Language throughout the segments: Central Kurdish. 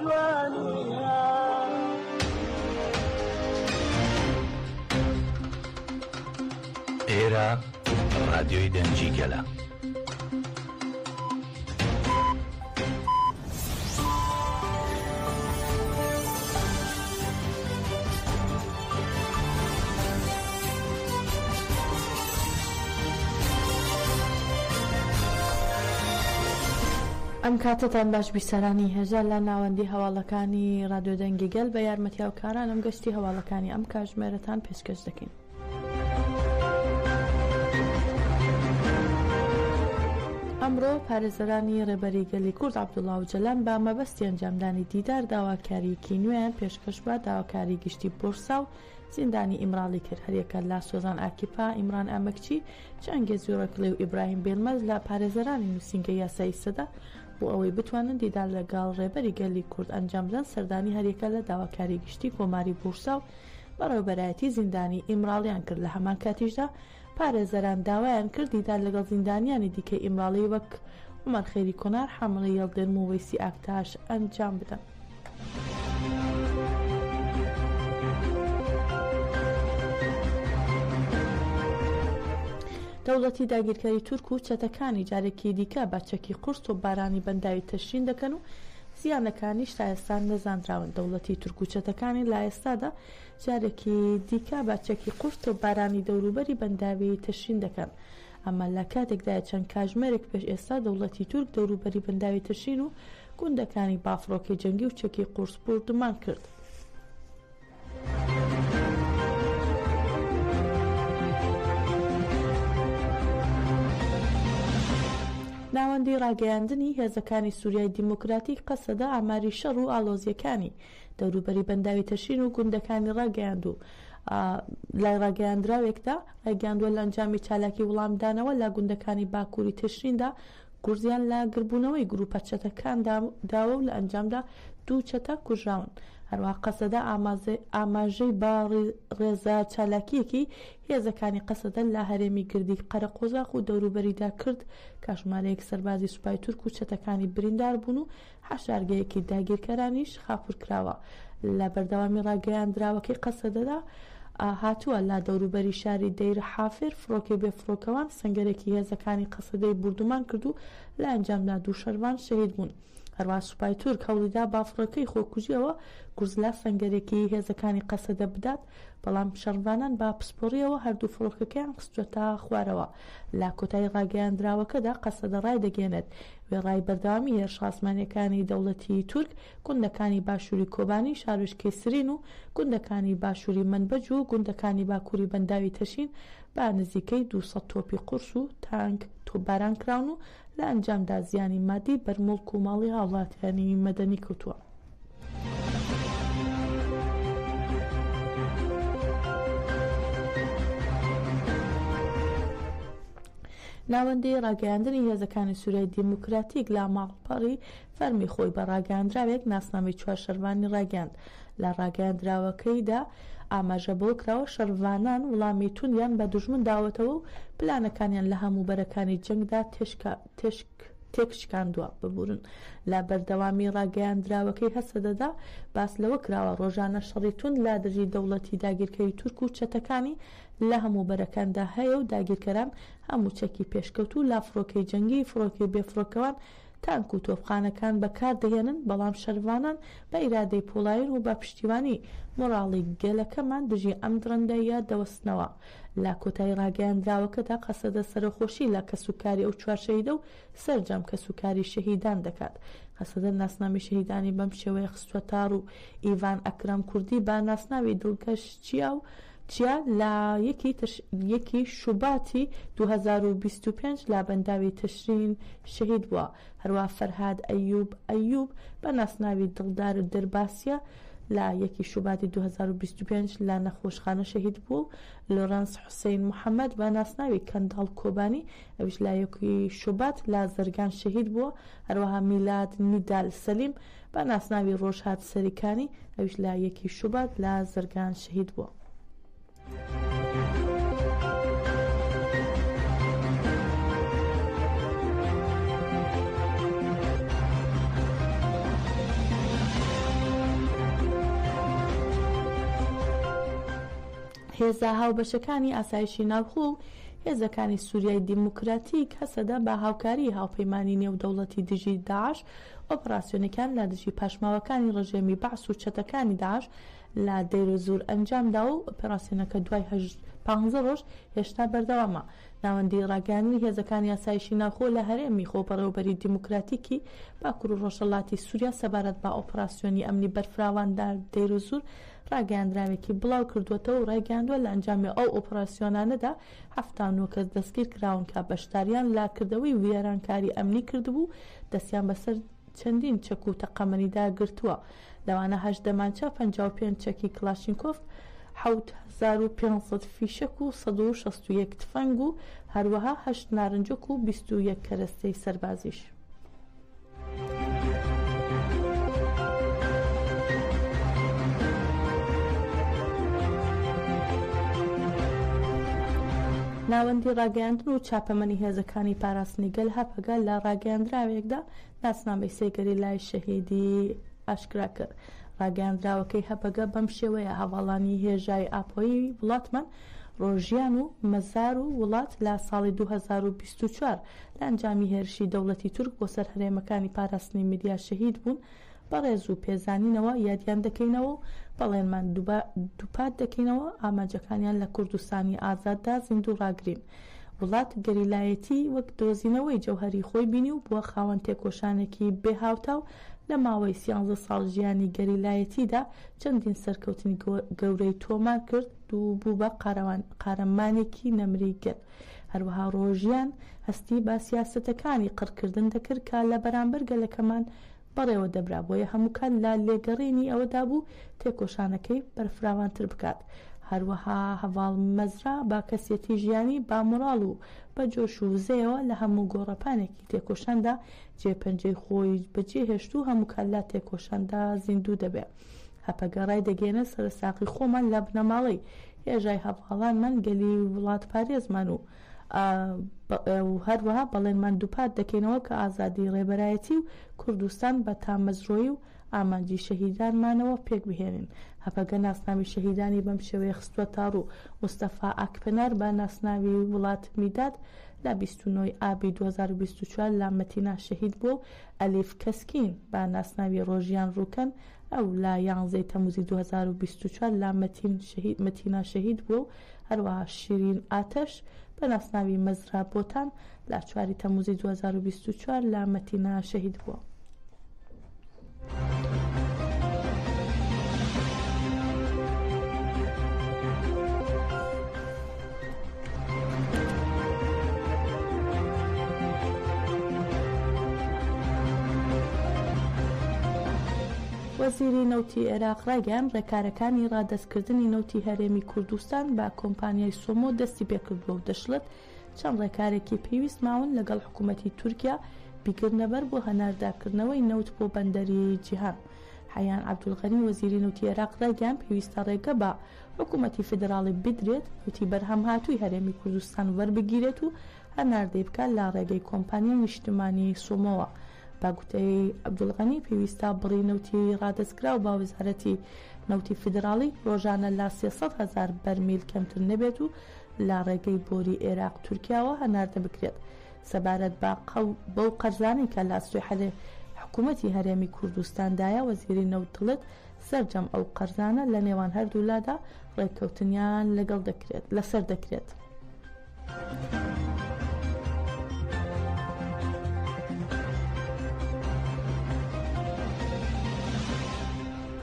جوانیە. ئێرە ڕادیۆی دەنگی گەلە. ئەم کاتەتان باش بیسەرانی هێژا لە ناوەندی هەواڵەکانی ڕادیۆ دەنگی گەل بە یارمەتی هاوکارانم گەشتی هەواڵەکانی ئەم کاژمێرەتان پێشکەش دەکەین. ئەمڕۆ پارێزەرانی ڕێبەری گەلی کورد عەبدوڵا ئۆجەلان بە مەبەستی ئەنجامدانی دیدار داواکارییەکی نوێیان پێشکەش بە داواکاری گشتی بۆرسا و زیندانی ئیمراڵی کرد. هەریەکە لە سۆزان ئاکیپا، ئیمران ئەمەکچی، چەنگێز یۆرەکڵی و ئیبراهیم بێلمەز لە پارێزەرانی نووسینگەی یاسایی سەدە بۆ ئەوەی بتوانن دیدار لەگەڵ ڕێبەری گەلی کورد ئەنجام بدەن سەردانی هەریەکە لە داواکاری گشتی کۆماری بورسا و بەڕێوەبەرایەتی زیندانی ئیمراڵیان کرد، لە هەمان کاتیشدا پارێزەران داوایان کرد دیدار لەگەڵ زیندانیانی دیکەی ئیمراڵی وەک عومەر خەیری کۆنار، حامڵی یڵدرم و وەیسی ئاکتاش ئەنجام بدەن. دەوڵەتی داگیرکەری تورک و چەتەکانی جارێکی دیکە بە چەکی قورس تۆپبارانی بەنداوی تشرین دەکەن و زیانەکانیش تا ئێستا نەزاندراون. دەوڵەتی تورک و چەتەکانی لە ئێستادا جارێکی دیکە بە چەکی قورس تۆپبارانی دەوروبەری بەنداوی تشرین دەکەن. ئەمە لە کاتێکدایە چەند کاژمێرێک پێش ئێستا دەوڵەتی تورک دەوروبەری بەنداوی تشرین و گوندەکانی با فڕۆکەی جەنگی و چەکی قورس بوردومان کرد. ناوەندی ڕاگەیاندنی هێزەکانی سوریای دیموکراتیک قەسەدە ئاماری شەڕ و ئاڵۆزییەکانی دەوروبەری بەنداوی تشرین و گوندەکانی ڕاگەیاند و لای ڕاگەیاندراوێکدا ڕایگەیاندووە لە ئەنجامی چالاکی وڵامدانەوە لە گوندەکانی باکووری تشریندا گورزیان لە گربوونەوەی گرووپە چەتەکان داوە و لە ئەنجامدا دوو چەتە کوژراون. هەروەها قەسەدە ئاماژەی بە ڕێزە چالاکییەکی هێزەکانی قەسەدە لە هەرێمی گردی قەرەقۆزاخ و دەوروبەریدا کرد کە ژمارەیەک سەربازی سوپای تورک و چەتەکانی بریندار بوون و حەشارگەیەکی داگیرکەرانیش خاپوورکراوە. لە بەردەوامی ڕاگەیاندراوەکەی قەسەدەدا هاتووە، لە دەوروبەری شاری دەیر حافر فڕۆکەی بێفڕۆکەوان سەنگەرێکی هێزەکانی قەسەدەی بوردومان کرد و لە ئەنجامدا دوو شەرڤان شەهید بوون. هەروەها سوپای تورک هەوڵیدا با فڕۆکەی خۆکوژییەوە گورز لە سەنگەرێکی هێزەکانی قەسەدە بدات، بەڵام شەڕڤانان بە پسپۆڕییەوە هەردوو فڕۆکەکەیان خستووەتە خوارەوە. لە کۆتایی ڕاگەیاندراوەکەدا قەسەدە ڕایدەگەیەنێت، وێڕای بەردەوامی هێرشە ئاسمانییەکانی دەوڵەتی تورک، گوندەکانی باشووری کۆبانی، شارۆچکەی سرین و گوندەکانی باشووری مەنبەج و گوندەکانی باکووری بەنداوی تەشین بە نزیکەی 200 تۆپی قورس و تانک تۆپباران کراون و لە ئەنجامدا زیانی مادی بەر موڵک و ماڵی هاوڵاتیانی مەدەنی کەوتووە. ناوەندی ڕاگەیاندنی هێزەکانی سوریای دیموکراتیک لە ماڵپەڕی فەرمی خۆی بە ڕاگەیاندراوێک ناسنامەی چوار شەرڤانی ڕاگەیاند. لە ڕاگەیاندراوەکەیدا ئاماژە بەوە کراوە، شەڕڤانان وڵامی توندیان بە دوژمن داوەتەوە و پلانەکانیان لە هەموو بەرەکانی جەنگدا تێکشکاندووە. ببورن. لە بەردەوامی ڕاگەیاندراوەکەی هەسەدەدا باس لەوە کراوە، ڕۆژانە شەڕی توند لە دژی دەوڵەتی داگیرکەری تورک و چەتەکانی لە هەموو بەرەکاندا هەیە و داگیرکەران هەموو چەکی پێشکەوتوو لە فڕۆکەی جەنگی، فڕۆکەی بێفڕۆکەوان، تانک و تۆپخانەکان بەکار دەهێنن، بەڵام شەرڤانان بە ئیرادەی پۆڵایین و بە پشتیوانی مۆراڵی گەلەکەمان دژی ئەم دڕندەییە دەوەستنەوە. لە کۆتایی ڕاگەیاندراوەکەدا قەسەدە سەرەخۆشی لە کەسوکاری ئەو چوار شەهیدە و سەرجەم کەسوکاری شەهیدان دەکات. قەسەدە ناسنامی شەهیدانی بەم شێوەیە خستووەتەڕوو، ئیڤان ئەکرەم کوردی بە ناسناوی دڵکەش چیا و چیا لە یەکی شوباتی 2025 لە بەنداوی تشرین شەهید بووە، هەروەها فەرهاد ئەیوب ئەیوب بە ناسناوی دڵدار دەرباسیە لە یەکی شوباتی 2025 لە نەخۆشخانە شەهید بووە و لۆرەنس حوسەین محەمەد بە ناسناوی کەنداڵ کۆبانی ئەویش لە یەکی شوبات لە زەرگان شەهید بووە، هەروەها میلاد نیدال سەلیم بە ناسناوی ڕۆژهات سەریکانی ئەویش لە یەکی شوبات لە زەرگان شەهید بووە. هێزە هاوبەشەکانی ئاسایشی ناوخۆ و هێزەکانی سوریای دیموکراتیک، هەسەدە، بە هاوکاری هاوپەیمانی نێودەوڵەتی دژی داعش ئۆپڕاسیۆنێکیان لە دژی پاشماوەکانی ڕژێمی بەعس و چەتەکانی داعش لە دەیرۆزور ئەنجامداوە و ئۆپێراسیۆنەکە دوای پانزە ڕۆژ هێشتا بەردەوامە. ناوەندی ڕاگەیاندنی هێزەکانی ئاسایشی ناوخۆ لە هەرێمی خۆبەڕێوەبەری دیموکراتیکی باکور و ڕۆژهەڵاتی سوریا سەبارەت بە ئۆپڕاسیۆنی ئەمنی بەرفراوان لە دەیرۆزور ڕاگەیاندراوێکی بڵاوکردووەتەوە و ڕایگەیاندووە لە ئەنجامی ئەو ئۆپڕاسیۆنانەدا 79 کەس دەستگیرکراون کە بەشداریان لە کردەوەی وێرانکاری ئەمنی کردبوو و دەستیان بەسەر چەندین چەک و تەقەمەنیدا گرتووە، لەوانە هەشت دەمانچە، 55 چەکی کڵاشینکۆف، 7500 فیشەک و 161 تفەنگ و هەروەها هەشت نارنجۆک و 21 کەرەستەی سەربازیش. ناوەندی ڕاگەیاندن و چاپەمەنی هێزەکانی پاراستنی گەل هەپەگە لە ڕاگەیاندراوێکدا ناسنامەی سێ گەریلای شەهیدی ئاشکرا کرد. ڕاگەیاندراوەکەی هەپەگە بەم شێوەیە، هەڤاڵانی هێژای ئاپۆیی وڵاتمان ڕۆژیان و مەزار و وڵات لە ساڵی 2024 لە ئەنجامی هێرشی دەوڵەتی تورک بۆ سەر هەرێمەکانی پاراستنی میدیا شەهید بوون، بە ڕێز و پێزانینەوە یادیان دەکەینەوە و بەڵێنمان دووپات دەکەینەوە ئامانجەکانیان لە کوردستانی ئازاددا زیندوو ڕاگرین. وڵات گەریلایەتی وەک دۆزینەوەی جەوهەری خۆی بینی و بووە خاوەن تێکۆشانێکی بێ هاوتا و لە ماوەی سیانزە ساڵ ژیانی گەریلایەتیدا چەندین سەرکەوتنی گەورەی تۆمار کرد و بوو بە قارەمانێکی نەمری گەل. هەروەها ڕۆژیان هەستی بە سیاسەتەکانی قڕکردن دەکرد کە لە بەرامبەر گەلەکەمان بەڕێوە دەبرا، بۆیە هەموو کات لە لێگەڕینی ئەوەدا بوو تێکۆشانەکەی بەرفراوانتر بکات. هەروەها هەڤاڵ مەزرا بە کەسێتی ژیانی، بە مۆڕاڵ و بە جۆش و وزەیەوە لە هەموو گۆڕەپانێکی تێکۆشاندا جێ پەنجەی خۆی بەجێهێشت و هەموو کات لە تێکۆشاندا زیندوو دەبێ. هەپەگە ڕایدەگەیەنێت سەرساخی خۆمان لە بنەماڵەی هێژای هەڤاڵانمان، گەلی وڵاتپارێزمان و و هەروەها بەڵێنمان دووپات دەکەینەوە کە ئازادی ڕێبەرایەتی و کوردستان بە تامەزرۆیی و ئامانجی شەهیدانمانەوە پێکبهێنین. هەپەگە ناسناوی شەهیدانی بەم شێوەیە خستووەتەڕوو، مستەفا ئاکپنار بە ناسناوی وڵات میداد لە 29 ی ئابی 2024 لە مەتینا شەهید بووە و ئەلیف کەسکین بە ناسناوی ڕۆژیان ڕوکەن ئەو لە یانزە ی تەمووزی 2024 لە مەتینا شەهید بووە و هەروەها شیرین ئاتەش بە ناسناوی مەزرا بۆتان لە چواری تەمووزی 2024 لە مەتینا شەهید بووە. وەزیری نەوتی عێراق ڕایگەیاند، ڕێکارەکانی ڕادەستکردنی نەوتی هەرێمی کوردستان بە کۆمپانیای سۆمۆ دەستی پێکردووە و دەشڵێت، چەند ڕێکارێکی پێویست ماون لەگەڵ حکوومەتی تورکیا بیگرنەبەر بۆ هەناردەکردنەوەی نەوت بۆ بەندەری جیهان. حەیان عەبدولغەنی وەزیری نەوتی عێراق ڕایگەیاند، پێویستە ڕێگە بە حکوومەتی فیدراڵی بدرێت نەوتی بەرهەمهاتووی هەرێمی کوردستان وەربگیرێت و هەناردەی بکات لە ڕێگەی کۆمپانیای نیشتمانی سۆمۆوە. بە گوتەی عەبدولغەنی، پێویستە بڕی نەوتی ڕادەستکراو بە وەزارەتی نەوتی فیدراڵی ڕۆژانە لە 300 هەزار بەرمیل کەمتر نەبێت و لە ڕێگەی بۆری ئێراق تورکیاوە هەناردە بکرێت. سەبارەت بە بەو قەرزانەی کە لە ئەستۆی حکوومەتی هەرێمی کوردستاندایە، وەزیری نەوت دەڵێت، سەرجەم ئەو قەرزانە لە نێوان هەردوولادا ڕێککەوتنیان لەگەڵ دەکرێت لەسەر دەکرێت.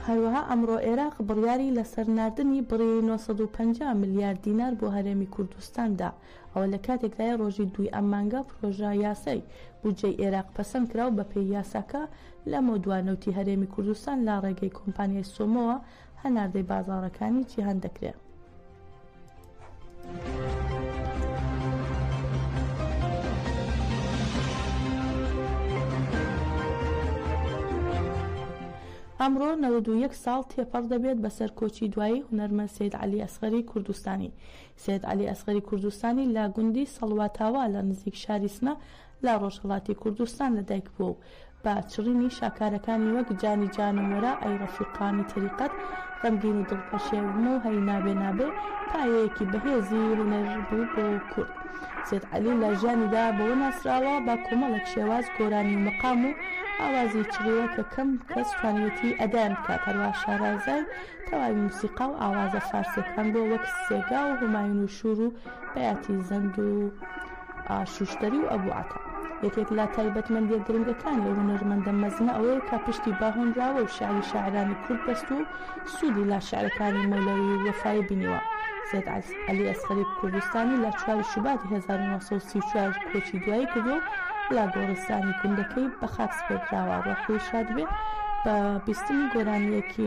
هەروەها ئەمڕۆ عێراق بڕیاری لەسەر ناردنی بڕی 950 ملیار دینار بۆ هەرێمی کوردستان دا، ئەوە لە کاتێکدایە ڕۆژی دووی ئەم مانگە پرۆژە یاسای بودجەی عێراق پەسەند کرا و بەپێی یاساکە لەمەودوا نەوتی هەرێمی کوردستان لە ڕێگەی کۆمپانیای سۆمۆوە هەناردەی بازاڕەکانی جیهان دەکرێت. ئەمڕۆ 91 ساڵ تێپەڕ دەبێت بەسەر کۆچی دوایی هونەرمەند سەید عەلی ئەسغەری کوردستانی. سەید عەلی ئەسغەری کوردستانی لە گوندی سەڵواتاوا لە نزیک شاری سنە لە ڕۆژهەڵاتی کوردستان لەدایک بووە و. بە چڕینی شاکارەکانی وەک جانی جانم وەرە ئەی ڕەفیقانی تەریقەت غەمگین و دڵپەشێوم و هەی نابێ نابێ پایەیەکی بەهێزی هونەر بوو بۆ کورد. سێد عەلی لە ژیانیدا بەوە ناسراوە بە کۆمەڵێک شێواز گۆرانی و مەقام و ئاوازی چڕیوە کە کەم کەس توانیوێتی ئەدایان بکات، هەروەها شارەزای تەواوی موسیقا و ئاوازە فارسیەکان بووە وەک سێگا و هومایون و شوور و بەیاتی زەند و شوشتەری و ئەبو عەتا. یەکێک لە تایبەتمەندیە گرنگەکانی ئەو هونەرمەندە مەزنە ئەوەیە کە پشتی بە هۆنراوە و شیعری شاعیرانی کورد بەستووە و سوودی لە شیعرەکانی مەولەوی و وەفایی بینیوە. سەید عەلی ئەسغەری کوردستانی لە چواری شوباتی 1934 کۆچی دوایی کردووە و لە گۆڕستانی گوندەکەی بە خاک سپێردراوە. ڕۆحی شاد بێ. بە بیستنی گۆرانییەکی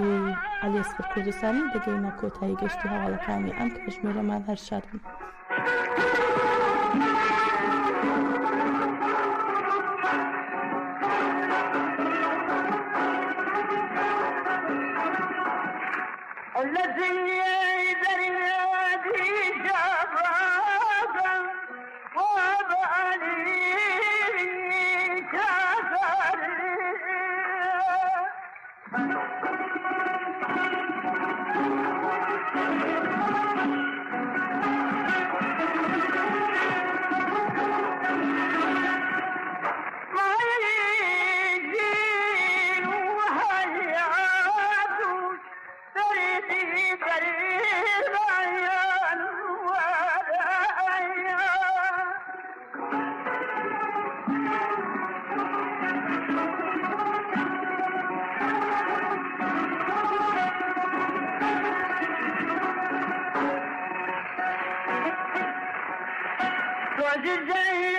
عەلی ئەسغەر کوردستانی دەگەینە کۆتایی گەشتی هەواڵەکانی ئەم کاتژمێرەمان. هەر شاد بن. زي